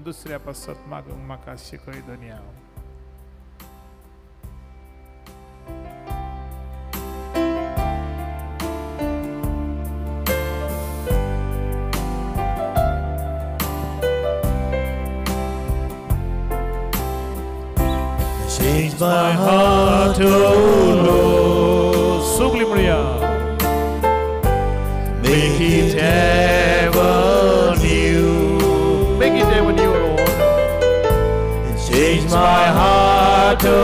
दुसऱ्या पासत मागूंक म्हाका शिकय दुनिया. Change my heart, O Lord. Sugli म्हणया. Make it ever new. Make it ever new, Lord. Change my heart, O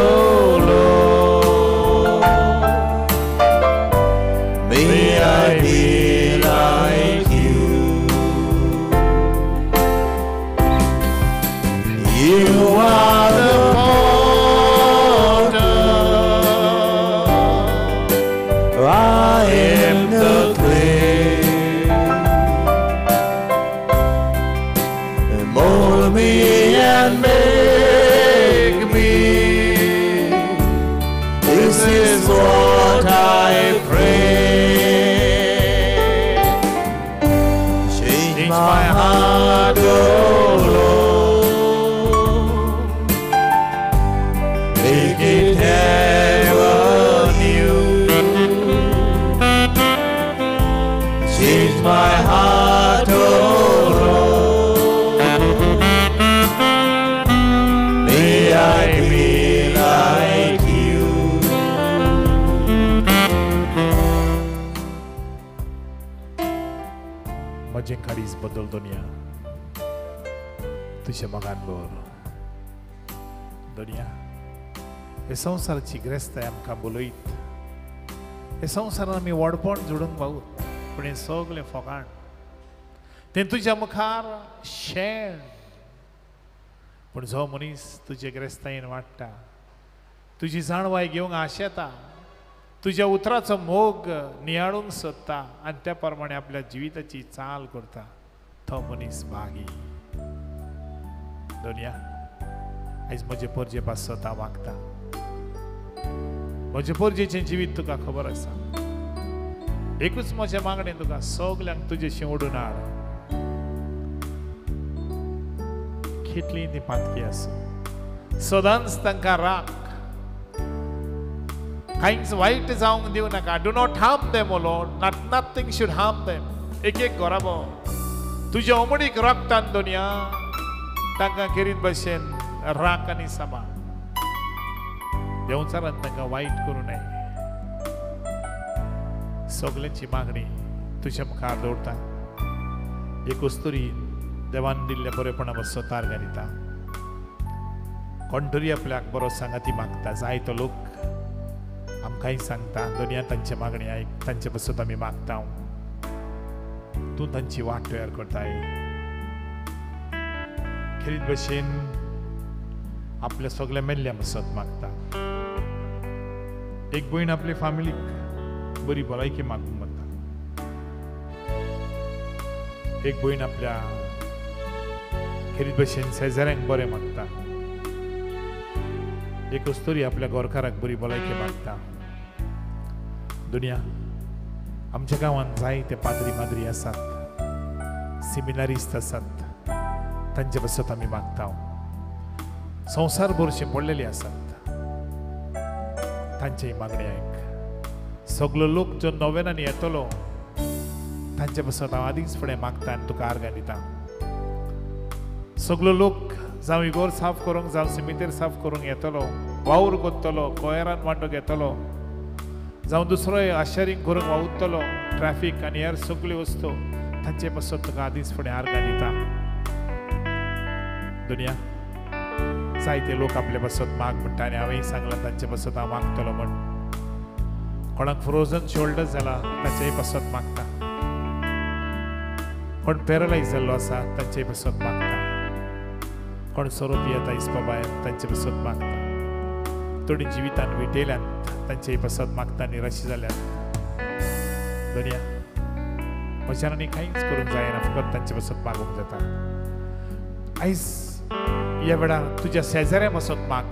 Lord. May I be like you. You are the potter, I am the clay. Mold me and make me. This is what I pray. Change my heart, O Lord. Make it ever new. Change my heart, O Lord. May I be like you. म्हजें काळीज बदल दुनिया, तुज्या मोगान भर दुनिया. हे संवसाराची ग्रेस्ताय आमकां बोलयत, हे संवसारान आमी व्हडपण जोडूंक पावत, पूण हें सगळें फोकाण, तें तुज्या मुखार शेण. पूण जो मनीस तुजे ग्रेस्तायेन वाडटा, तुजी जाणवाय घेवंक आशेता, तुज्या उतराचो मोग नियाळूंक सोदता आनी त्या प्रमाणे आपल्या जिविताची चाल करता, तो मनीस भागी. दुनिया, आयज म्हजे पोरजे पासत हांव मागता. म्हजे पोरजेचें जिवीत तुका खबर आसा. एकूच म्हजें मागणें तुका, सगल्यांक तुजेशी ओडून हाड. कितलीं ती पातकी आसूं, सदांच तांकां राख, कांयच वायट जावंक दिवं नाका. Do not harm them, O Lord. Not nothing should harm them. एक एक घराबो तुज्या उमडीक रक्तान दुनिया तांकां खेरीत भशेन राख आनी सांबाळ. देंवचारान तांकां वायट करूं नये. सगल्यांची मागणी तुज्या मुखार दवरता. एक अस्तुरी देवान दिल्ल्या बरेपणा बसो तार घालिता. कोण तरी आपल्याक बरो सांगाती मागता. जायतो लोक आमकांय सांगता, दुनिया तांची मागणी आयक, तांचे पासत आमी मागता. तूं तांची वाट तयार करताय. खेरीत भशेन आपल्या सगल्या मेल्ल्या पासत मागता. एक भयण आपले फामिलीक बरी भलायकी मागूंक वता. एक भयण आपल्या खेरीत भशेन शेजाऱ्यांक बरें मागता. एक अस्तुरी आपल्या गोरकाराक बरी भलायकी मागता. दुनिया, आमच्या गांवांत जायते पाद्री माद्री आसात, सिमिनारिस्त आसात, तांचे पासत आमी मागता. संवसार भरशे पडलेले आसात, तांचेय मागणी आयक. सगलो लोक जो नोवेनांनी येतलो तांचे पासत हांव आदींच फुडें मागता आनी तुका आर्गां दिता. सगलो लोक जावं इगोर साफ करूंक, जावं सिमितेर साफ करूंक येतलो, वावर करतलो, कोयरान वांटो घेतलो, जावं दुसरोय आशरिंग करूंक वावुरतलो, ट्रॅफीक आनी हेर सगल्यो वस्तू, तांचे पासत तुका आदींच फुडें आर्गां दिता. दुनिया, जायते लोक आपले पासत माग म्हणटा आनी हांवेंय सांगलां तांचे पासत हांव मागतलो म्हण. कोणाक फ्रोजन शोल्डर जाला ताचेय पासत मागता. कोण पॅरलायज जाल्लो आसा तांचेय पासत मागता. कोण सोरो पियेता इस्पा भायर तांचे पासत मागता. थोडी जिवितान विटेल्यान तांचेय पासत मागता, निराशी जाल्यात. दुनिया, म्हज्यान आनी कांयच करूंक जायना, फकत तांचे पासत मागूंक जाता. आयज ह्या वेळार तुज्या शेजाऱ्या पासत माग.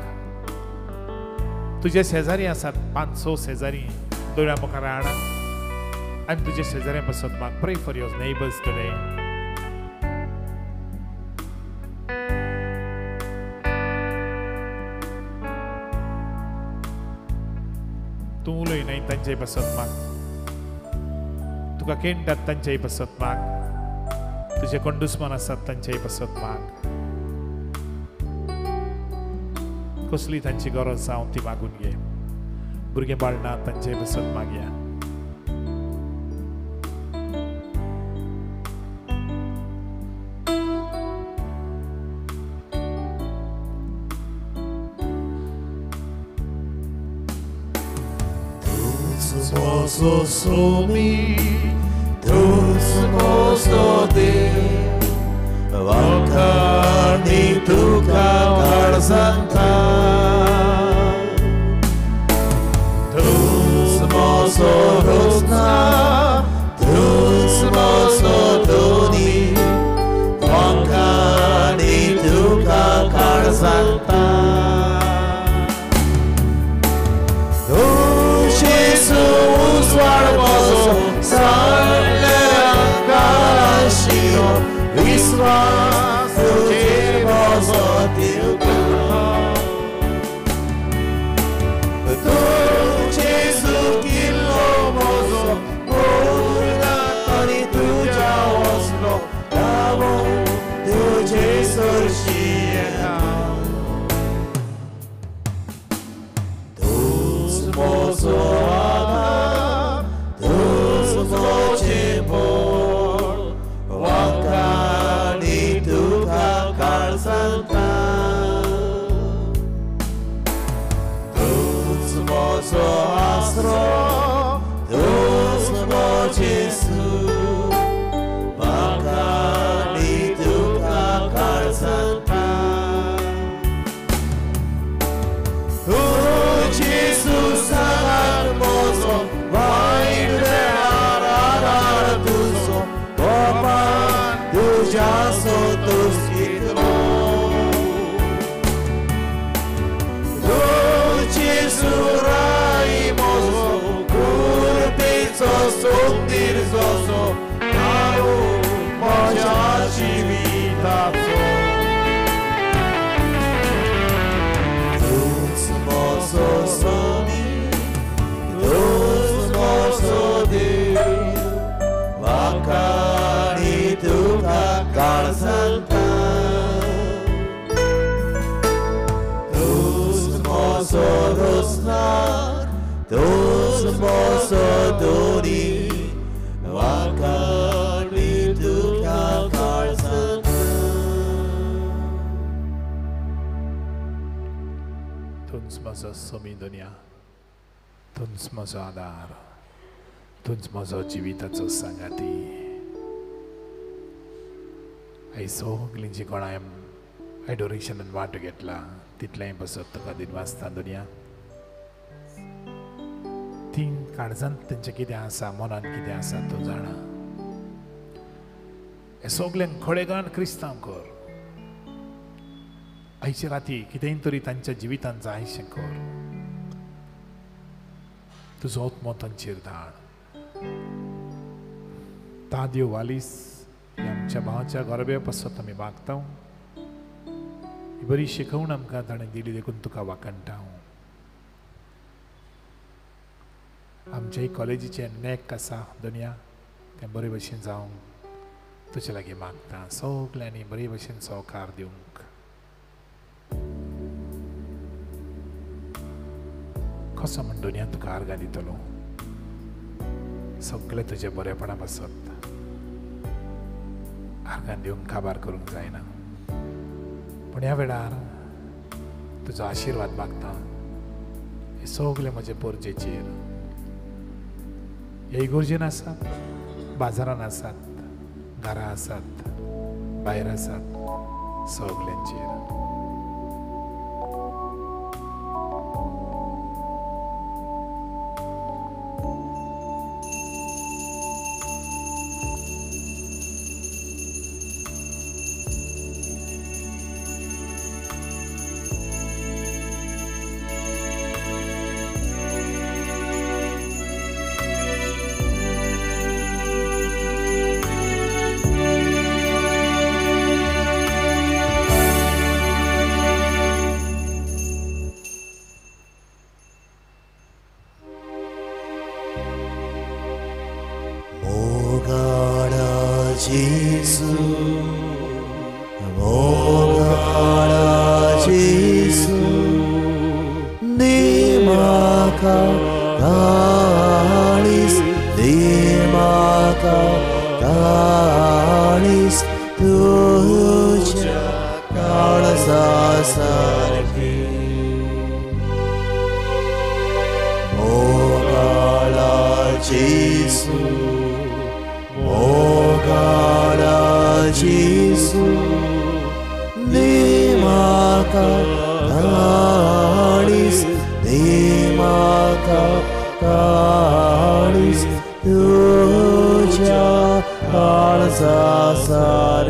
तुजे शेजारी आसात 5-6 शेजारी, दोळ्या मुखार हाड आनी तुज्या शेजाऱ्या पासत माग. Pray for your neighbours today. तूं उलय न्हय तांचे पासत माग, तुका केंटात तांचेय पासत माग, तुजे कोण दुस्मान आसात तांचेय पासत माग. कसली तांची गरज जावं ती मागून घे. भुरगें बाळ ना तांचेय पासत मागया. Mozo somi, tuz mozo de, vakani tuka karzanta. Tuz mozo rosna, tuz mozo doni, vakani tuka karzanta. Viswas tujer mozo tilka. Tu Jesu kilo mozo, murna tani tuja oslo, davo tuje soršija. Tuz mozo adam, tuz moje bol, vakani tuka karzanta. Tuz mozo astro, tuz mo Jesu, vakani tuka karzanta. Tu Jesu sangat mozo, vaidre arar tuzo, kopan tuja sotus itlo. Tu Jesu rai mozo, kurpico sundir zozo, naru moja živitaco. Tuz mozo somi, tuz mozo de, vakani tuka karzanta. Tuz mozo rosna, tuz mozo doni, vakani tuka karzanta. तूंच म्हजो सोमी दुनिया, तूंच म्हजो आदार, तूंच म्हजो जिविताचो सांगाती. आयज सगलीं जी कोण हांवें एडोरेशनान वांटो घेतला तितलेंय पासत तुका दिनवासता दुनिया. ती काळजांत तेंचें कितें आसा, मनांत कितें आसा तूं जाणा. हें सगल्यांक खडेगांठ क्रिस्तांव कर. आयचे राती कितेंय तरी तांच्या जिवितांत जायशें कर. तुजो आत्मो तांचेर धाड. ताद्यो वालीस आमच्या भावाच्या गरबे पासत आमी मागता. ही बरी शिकवण आमकां ताणें दिली देखून तुका वाखणटा. आमच्याय कॉलेजीचें नॅक आसा दुनिया, तें बरे भशेन जावंक तुजे लागीं मागता. सगल्यांनी बरे भशेन सहकार दिवंक. कसो म्हण दुनिया तुका आर्गां दितलो. सगळें तुजें बरेपणा पासत आर्गां दिवंक काबार करूंक जायना. पूण ह्या वेळार तुजो आशिर्वाद मागता हे सगळे म्हजे पोरजेचेर. हे इगोर्जेन आसात, बाजारान आसात, घरा आसात, भायर आसात, सगल्यांचेर. Thank जेजू दी म्हाका काळीज दी म्हाका काळीज तुज्या काळजा सारकें. मोगाळा जेजू मोगाळा जेजू दी म्हाका काळीज दी म्हाका काळीज तुज्या काळजा सारकें.